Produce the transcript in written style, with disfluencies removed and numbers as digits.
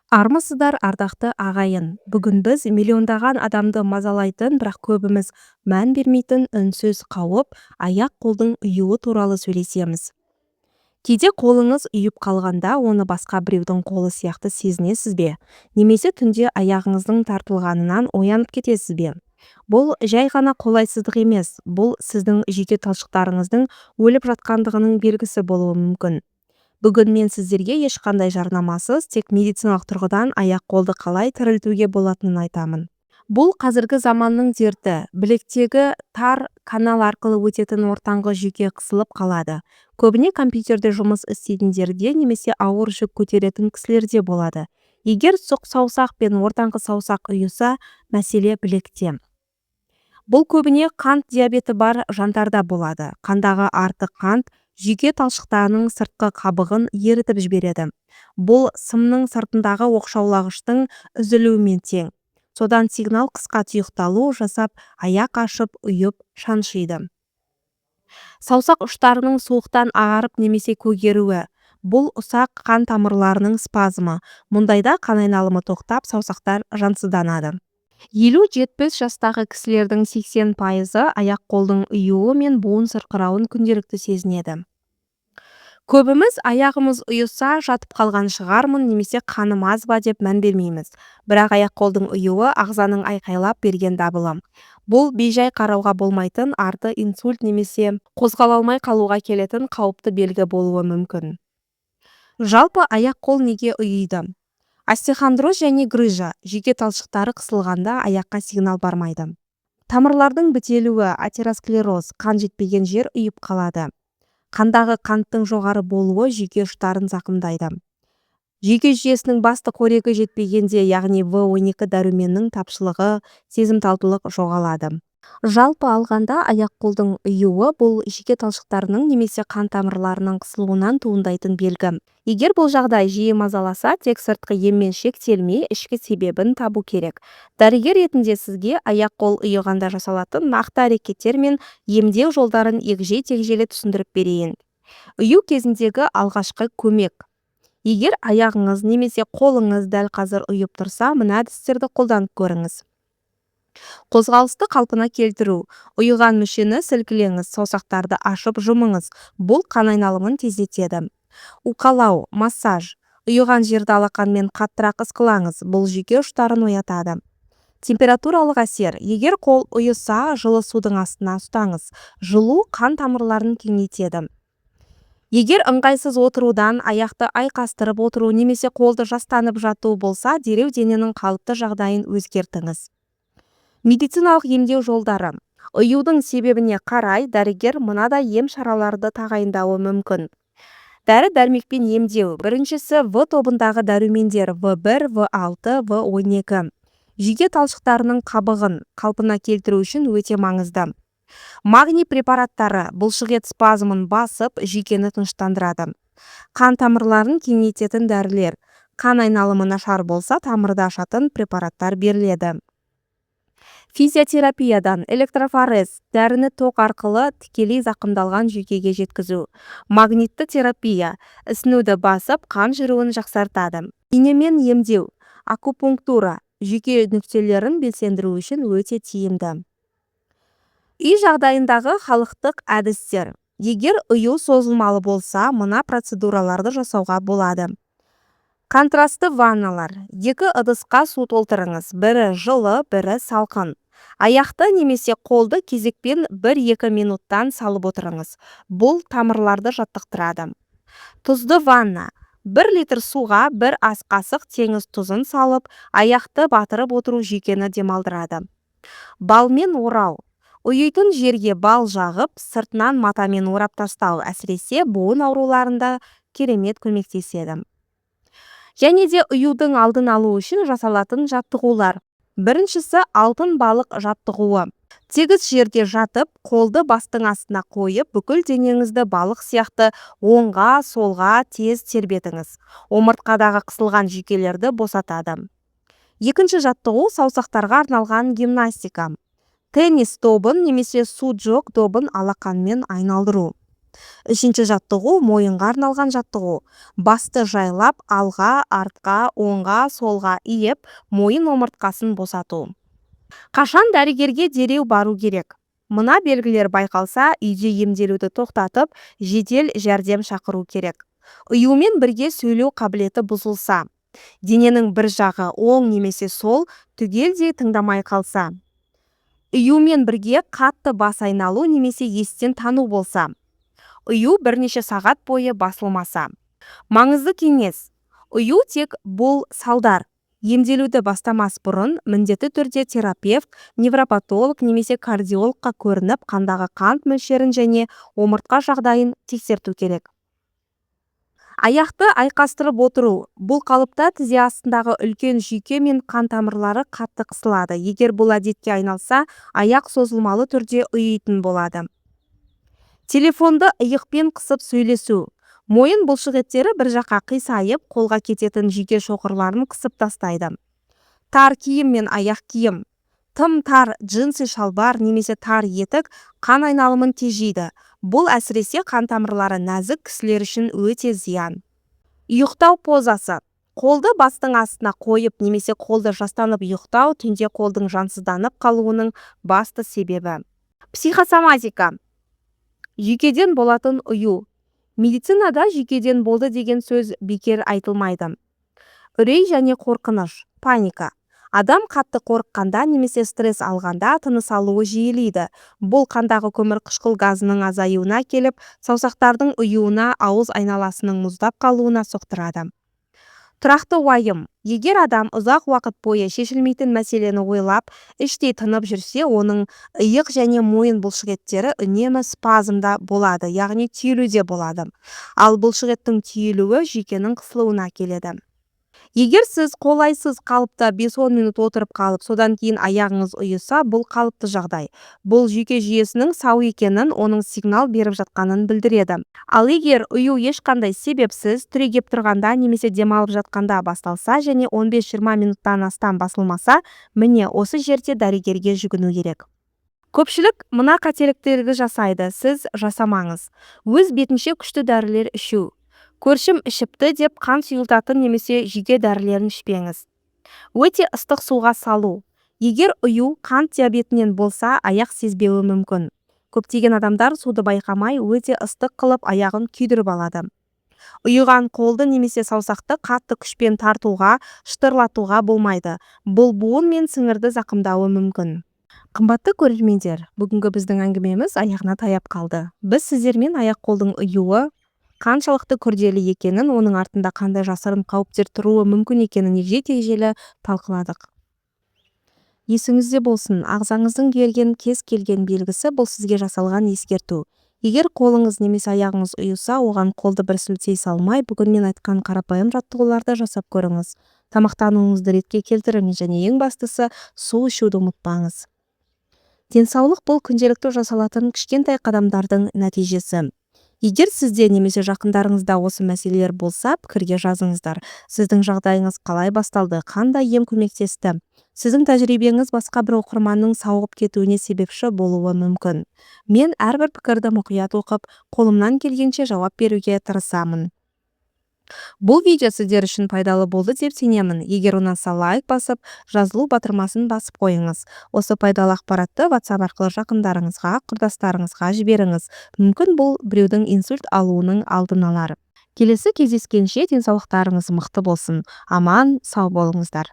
Армысыздар, ардақты ағайын! Бүгін біз миллиондаған адамды мазалайтын, бірақ көбіміз мән бермейтін үнсіз қауіп — аяқ-қолдың ұюы туралы сөйлесеміз. Кейде қолыңыз ұйып қалғанда, оны басқа біреудің қолы сияқты сезінесіз бе? Немесе түнде аяғыңыздың тартылғанынан оянып кетесіз бе? Бұл жай ғана қолайсыздық емес, бұл сіздің жүйке талшықтарыңыздың өліп жатқандығының белгісі болуы мүмкін. Бүгін мен сіздерге ешқандай жарнамасыз, тек медициналық тұрғыдан аяқ-қолды қалай тірілтуге болатынын айтамын. Бұл қазіргі заманның дерті. Білектегі тар канал арқылы өтетін ортаңғы жүйке қысылып қалады. Көбіне компьютерде жұмыс істейтіндерде немесе ауыр жүк көтеретін кісілерде болады. Егер сұқ саусақ пен ортаңғы саусақ ұйыса, мәселе білекте. Бұл көбіне қант диабеті бар жандарда болады. Қандағы артық қант жүйке талшықтарының сыртқы қабығын ерітіп жібереді. Бұл сымның сыртындағы оқшаулағыштың үзілуімен тең. Содан сигнал қысқа тұйықталу жасап, аяқ ашып, ұйып, шаншиды. Саусақ ұштарының суықтан ағарып немесе көгеруі — бұл ұсақ қан тамырларының спазмы. Мұндайда қан айналымы тоқтап, саусақтар жансызданады. 50-70 жастағы кісілердің 80%-ы аяқ-қолдың ұюы мен буын сырқырауын күнделікті сезінеді. Көбіміз аяғымыз ұйыса, жатып қалған шығармын немесе қаным аз ба деп мән бермейміз. Бірақ аяқ-қолдың ұюы — ағзаның айқайлап берген дабылы. Бұл бейжай қарауға болмайтын, арты инсульт немесе қозғала алмай қалуға келетін қауіпті белгі болуы мүмкін. Жалпы, аяқ-қол неге ұйиды? Остеохондроз және грыжа: жүйке талшықтары қысылғанда аяққа сигнал бармайды. Тамырлардың бітелуі, атеросклероз: қан жетпеген жер ұйып қалады. Қандағы қанттың жоғары болуы жүйке ұштарын зақымдайды. Жүйке жүйесінің басты қорегі жетпегенде, яғни В 12 дәруменінің тапшылығы, сезімталдылық жоғалады. Жалпы алғанда, аяқ-қолдың ұюы — бұл жүйке талшықтарының немесе қан тамырларының қысылуынан туындайтын белгі. Егер бұл жағдай жиі мазаласа, тек сыртқы еммен шектелмей, ішкі себебін табу керек. Дәрігер ретінде сізге аяқ-қол ұйығанда жасалатын нақты әрекеттер мен емдеу жолдарын егжей-тегжейлі түсіндіріп берейін. Ұю кезіндегі алғашқы көмек. Егер аяғыңыз немесе қолыңыз дәл қазір ұйып тұрса, мына әдістерді қолданып көріңіз. Қозғалысты қалпына келтіру: ұйыған мүшені сілкілеңіз, саусақтарды ашып жұмыңыз. Бұл қан айналымын тездетеді. Уқалау, массаж: ұйыған жерді алақанмен қаттырақ ысқылаңыз. Бұл жүйке ұштарын оятады. Температуралық әсер: егер қол ұйыса, жылы судың астына ұстаңыз. Жылу қан тамырларын кеңейтеді. Егер ыңғайсыз отырудан, аяқты айқастырып отыру немесе қолды жастанып жату болса, дереу дененің қалыпты жағдайын өзгертіңіз. Медициналық емдеу жолдары: ұюдың себебіне қарай дәрігер мынадай ем шараларды тағайындауы мүмкін. Дәрі-дәрмекпен емдеу: біріншісі — В тобындағы дәрумендер: В1, В6, В12. Жүйке талшықтарының қабығын қалпына келтіру үшін өте маңызды. Магний препараттары бұлшықет спазмын басып, жүйкені тыныштандырады. Қан тамырларын кеңейтетін дәрілер: қан айналымы нашар болса, тамырды ашатын препараттар беріледі. Физиотерапиядан электрофорез — дәріні ток арқылы тікелей зақымдалған жүйкеге жеткізу. Магнитті терапия ісінуді басып, қан жүруін жақсартады. Инемен емдеу, акупунктура жүйке нүктелерін белсендіру үшін өте тиімді. Үй жағдайындағы халықтық әдістер: егер ұю созылмалы болса, мына процедураларды жасауға болады. Контрастты ванналар: екі ыдысқа су толтырыңыз, бірі жылы, бірі салқын. Аяқты немесе қолды кезекпен 1-2 минуттан салып отырыңыз. Бұл тамырларды жаттықтырады. Тұзды ванна: 1 литр суға бір ас қасық теңіз тұзын салып, аяқты батырып отыру жүйкені демалдырады. Балмен орау: ұйитын жерге бал жағып, сыртынан матамен орап тастау әсіресе буын ауруларында керемет көмектеседі. Және де ұюдың алдын алу үшін жасалатын жаттығулар. Біріншісі — алтын балық жаттығуы. Тегіс жерде жатып, қолды бастың астына қойып, бүкіл денеңізді балық сияқты оңға, солға тез тербетіңіз. Омыртқадағы қысылған жүйкелерді босатады. Екінші жаттығу — саусақтарға арналған гимнастика: теннис добын немесе суджок добын алақанмен айналдыру. Үшінші жаттығу – мойынға арналған жаттығу. Басты жайлап алға, артқа, оңға, солға иіп, мойын омыртқасын босату. Қашан дәрігерге дереу бару керек? Мына белгілер байқалса, үйде емделуді тоқтатып, жедел жәрдем шақыру керек: ұюмен бірге сөйлеу қабілеті бұзылса, дененің бір жағы, оң немесе сол, түгелдей тыңдамай қалса, ұюмен бірге қатты бас айналу немесе естен тану болса, ұю бірнеше сағат бойы басылмаса. Маңызды кеңес: ұю тек бұл салдар. Емделуді бастамас бұрын міндетті түрде терапевт, невропатолог немесе кардиологқа көрініп, қандағы қант мөлшерін және омыртқа жағдайын тексерту керек. Аяқты айқастырып отыру. Бұл қалыпта тізе астындағы үлкен жүйке мен қан тамырлары қатты қысылады. Егер бұл әдетке айналса, аяқ созылмалы түрде ұйитын болады. Телефонды иықпен қысып сөйлесу. Мойын бұлшықеттері бір жаққа қисайып, қолға кететін жүйке шоқырларын қысып тастайды. Тар киім мен аяқ киім. Тым тар джинсы шалбар немесе тар етік қан айналымын тежейді. Бұл әсіресе қан тамырлары нәзік кісілер үшін өте зиян. Ұйықтау позасы. Қолды бастың астына қойып немесе қолды жастанып ұйықтау – түнде қолдың жансызданып қалуының басты себебі. Психосоматика. Жүйкеден болатын ұю. Медицинада «жүйкеден болды» деген сөз бекер айтылмайды. Үрей және қорқыныш, паника. Адам қатты қорыққанда немесе стресс алғанда тыныс алуы жиілейді. Бұл қандағы көмірқышқыл газының азаюына әкеліп, саусақтардың ұюына, ауыз айналасының мұздап қалуына соқтырады. Тұрақты уайым. Егер адам ұзақ уақыт бойы шешілмейтін мәселені ойлап, іштей тынып жүрсе, оның иық және мойын бұлшықеттері үнемі спазмда болады, яғни түйілуде болады. Ал бұлшықеттің түйілуі жүйкенің қысылуына әкеледі. Егер сіз қолайсыз қалыпта 5-10 минут отырып қалып, содан кейін аяғыңыз ұйыса, бұл қалыпты жағдай. Бұл жүйке жүйесінің сау екенін, оның сигнал беріп жатқанын білдіреді. Ал егер ұю ешқандай себепсіз, түрегеп тұрғанда немесе демалып жатқанда басталса және 15-20 минуттан астам басылмаса, міне, осы жерде дәрігерге жүгіну керек. Көпшілік мына қателіктерді жасайды, сіз жасамаңыз. Өз бетінше күшті дәрілер ішу. Көршім ішіпті деп қан сұйылтатын немесе жүйке дәрілерін ішпеңіз. Өте ыстық суға салу. Егер ұю қант диабетінен болса, аяқ сезбеуі мүмкін. Көптеген адамдар суды байқамай өте ыстық қылып аяғын күйдіріп алады. Ұйыған қолды немесе саусақты қатты күшпен тартуға, шытырлатуға болмайды. Бұл буын мен сіңірді зақымдауы мүмкін. Қымбатты көрермендер, бүгінгі біздің әңгімеміз аяғына таяп қалды. Біз сіздермен аяқ қолдың ұюы қаншалықты күрделі екенін, оның артында қандай жасырын қауіптер тұруы мүмкін екенін егжей тегжейлі талқыладық. Есіңізде болсын, ағзаңыздың берген кез келген белгісі – бұл сізге жасалған ескерту. Егер қолыңыз немесе аяғыңыз ұйыса, оған қолды бір сілтей салмай, бүгін мен айтқан қарапайым жаттығуларды жасап көріңіз. Тамақтануыңызды ретке келтіріңіз және ең бастысы, су ішуді ұмытпаңыз. Денсаулық – бұл күнделікті жасалатын кішкентай қадамдардың нәтижесі. Егер сізде немесе жақындарыңызда осы мәселелер болса, пікірге жазыңыздар. Сіздің жағдайыңыз қалай басталды, қандай ем көмектесті? Сіздің тәжірибеңіз басқа бір оқырманның сауығып кетуіне себепші болуы мүмкін. Мен әрбір пікірді мұқият оқып, қолымнан келгенше жауап беруге тырысамын. Бұл видео сіздер үшін пайдалы болды деп сенемін. Егер ұнаса, лайк басып, жазылу батырмасын басып қойыңыз. Осы пайдалы ақпаратты WhatsApp арқылы жақындарыңызға, құрдастарыңызға жіберіңіз. Мүмкін, бұл біреудің инсульт алуының алдын алар. Келесі кездескенше денсаулықтарыңыз мықты болсын. Аман сау болыңыздар.